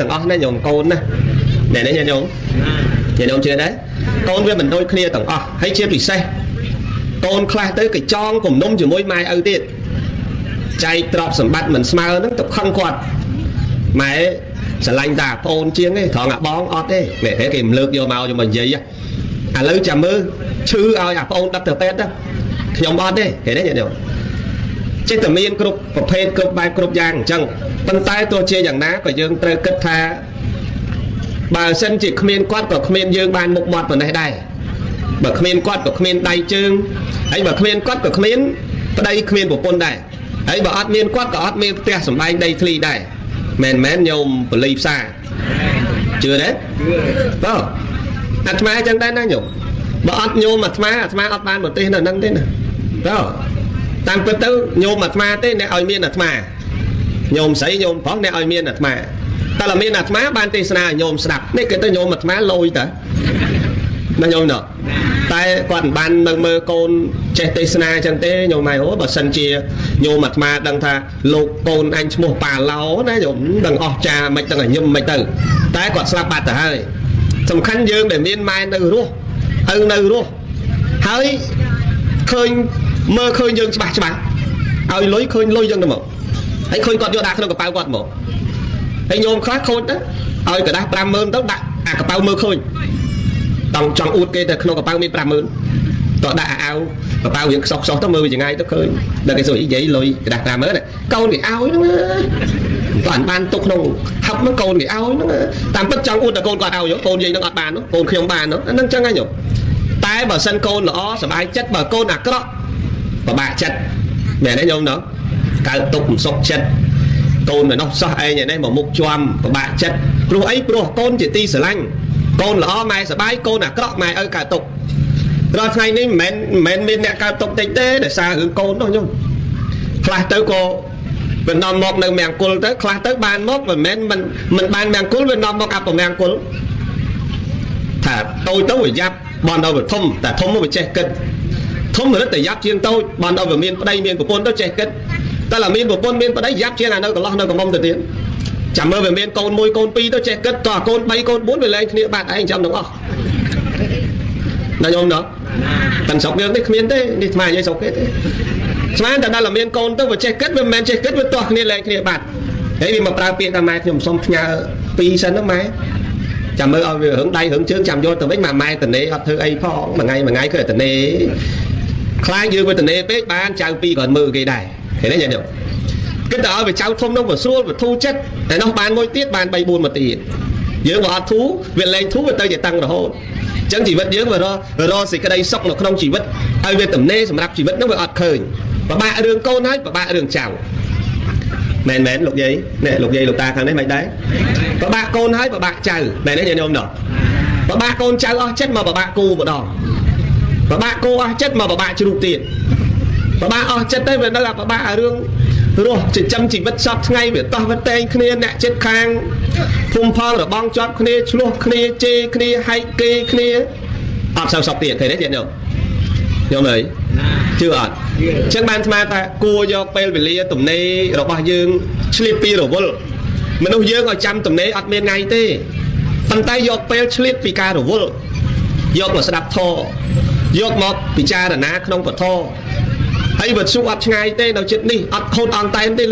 ទាំងអស់ណាញោមកូនណាណែនេះញោមញោមជឿដែរកូនវាមិនដូចគ្នាទាំងអស់ហើយជាពិសេសកូនខ្លះទៅគេចងគំនុំជាមួយម៉ែឪទៀតចែកទ្រព្យសម្បត្តិមិនស្មើហ្នឹងទៅខឹងគាត់ម៉ែស្រឡាញ់តាប្អូនជាងទេត្រង់អាបងអត់ទេនេះគេមិនលើកយកមកយកមកនិយាយឥឡូវចាំមើលឈឺឲ្យអាប្អូនដឹកទៅពេទ្យទៅខ្ញុំអត់ទេគេនេះញោមចេះតែមានគ្រប់ប្រភេទគ្រប់បែបគ្រប់យ៉ាងអញ្ចឹងប៉ុន្តែទោះជាយ៉ាងណាក៏យើងត្រូវគិតថាបើសិនជាគ្មានគាត់ក៏គ្មានយើងបានមុខមាត់ប៉ុណ្ណេះដែរបើគ្មានគាត់ក៏គ្មានដៃជើងហើយបើគ្មានគាត់ក៏គ្មានប្តីគ្មានប្រពន្ធដែរហើយបើអត់មានគាត់ក៏អត់មានផ្ទះសម្បែងដីធ្លីដែរមែនមែនញោមបលីផ្សារជឿទេបាទអាត្មាអញ្ចឹងដែរណាញោមបើអត់ញោមអាត្មាអាត្មាអត់បានប្រទេសនៅហ្នឹងទេណាបាទតាមពិតទៅញោមអាត្មាទេអ្នកឲ្យមានអាត្មាញោមស្រីញោមប្រុសអ្នកឲ្យមានអាត្មាតែបើមានអាត្មាបានទេសនាឲ្យញោមស្ដាប់នេះគេទៅញោមអាត្មាលយតាណាញោមណោះតែគាត់មិនបាននៅមើលកូនចេះទេសនាអញ្ចឹងទេញោមម៉ែអូបើសិនជាញោមអាត្មាដឹងថាលោកកូនអញឈ្មោះប៉ាឡោណាញោមដឹងអស់ចាមិនដឹងញឹមមិនទៅតែគាត់ស្លាប់បាត់ទៅហើយសំខាន់យើងដែលមានម៉ែនៅរស់ឪនៅរស់ហើយឃើញមើលឃើញយើងច្បាស់ច្បាស់ឲ្យលុយឃើញលុយចឹងទៅមកហើយឃើញគាត់យកដាក់ក្នុងកប៉ៅគាត់មកហើយញោមខ្លះខូចទៅឲ្យក្រដាស 50000 ទៅដាក់អាកប៉ៅមើលឃើញតង់ចង់អួតគេទៅក្នុងកប៉ៅមាន 50000 តោះដាក់អាវកប៉ៅរៀងខ្សោះខ្សោះទៅមើលវាចង្ងាយទៅឃើញដល់គេសួរនិយាយលុយក្រដាស 50000 កូនគេឲ្យហ្នឹងគាត់បានទុកក្នុងហឹបហ្នឹងកូនគេឲ្យហ្នឹងតាមពិតចង់អួតតែកូនគាត់ឲ្យកូនយាយហ្នឹងអត់បានកូនខ្ញុំបានហ្នឹងចឹងហ្នឹងញោមតែបើសិនកូនល្អសប្បាយចិត្តបើកូនអាក្រក់ពិបាកចិត្តមែនទេញោមណោះកើតទុកមិនសុខចិត្តកូនឯនោះសោះឯងឯនេះមកមុខជាំពិបាកចិត្តព្រោះអីព្រោះកូនជាទីស្រឡាញ់កូនល្អម៉ែសប្បាយកូនអាក្រក់ម៉ែឪកើតទុករាល់ថ្ងៃនេះមិនមែនមានអ្នកកើតទុកតិចទេដោយសាររឿងកូននោះញោមខ្លះទៅក៏វានាំមកនៅមង្គលទៅខ្លះទៅបានមកមិនមែនមិនបានមង្គលវានាំមកអពមង្គលថាតូចទៅវាយ៉ាប់បនដល់វាធំតែធំមកវាចេះគិតធំរឹតតែយ៉ាប់ជាងតូចបនដល់វាមានប្តីមានប្រពន្ធទៅចេះគិតតែឡាមានប្រពន្ធមានប្តីយ៉ាប់ជាងអានៅកន្លោះនៅកំមុំទៅទៀតចាំមើលវាមានកូន1កូន2ទៅចេះគិតតោះកូន3កូន4វាលែងគ្នាបាត់ឯងចាំទាំងអស់ណាញោមណោះតែស្រុកយើងនេះគ្មានទេនេះស្មាននិយាយស្រុកគេទេស្មានតែដល់តែមានកូនទៅវាចេះគិតវាមិនមែនចេះគិតវាទាស់គ្នាលែងគ្នាបាត់ហើយវាមកប្រើពាក្យថាម៉ែខ្ញុំសុំផ្ញើ2សិនហ្នឹងម៉ែចាំមើលឲ្យវារឿងដៃរឿងជើងចាំយកទៅវិញម៉ែតនេអត់ធ្វើអីផងមួយថ្ងៃមួយថ្ងៃគឺតនេខ្លាចយើងវាតនេពេកបានចៅពីរក៏មើលគេដែរឃើញទេញោមគិតតែឲ្យវាចៅធំនោះវាស្រួលវាធូរចិត្តតែនោះបានមួយទៀតបាន3 4មកទៀតយើងវាអត់ធូរវាលែងធូរវាទៅជាតឹងរហូតអញ្ចឹងជីវិតយើងវារកសេចក្តីសុខនៅក្នុងជីវិតឲ្យវាទំនេរសម្រាប់ជីវិតនោះវាអត់ឃើញពិបាករឿងកូនហើយពិបាករឿងចៅមែនមែនលោកយាយនេះលោកយាយលោកតាខាងនេះមិនដែរពិបាកកូនហើយពិបាកចៅមែនទេញោមណោះពិបាកកូនចៅអស់ចិត្តមកពិបាកគូម្ដងពិបាកគូអស់ចិត្តមកពិបាកជ្រូកទៀតពិបាកអស់ចិត្តទៅវានៅតែពិបាកអារឿងរស់ចិញ្ចឹមជីវិតសពថ្ងៃវាតោះវាតែងគ្នាអ្នកចិត្តខាងភូមិផលរបងជាប់គ្នាឆ្លោះគ្នាជេរគ្នាហែកគេគ្នាអត់សូវសពទៀតឃើញទេញោមញោមអើយជឿអត់អញ្ចឹងបានស្មានថាគួរយកពេលវេលាទំនេររបស់យើងឆ្លៀតពីរវល់មនុស្សយើងឲ្យចាំទំនេរអត់មានថ្ងៃទេប៉ុន្តែយកពេលឆ្លៀតពីការរវល់យកមកស្ដាប់ធម៌យកមកពិចារណាក្នុងពធហើយវិទ្យុអត់ឆ្ងាយទេនៅចិត្តនេះអត់ខូចអន្តែនទេ។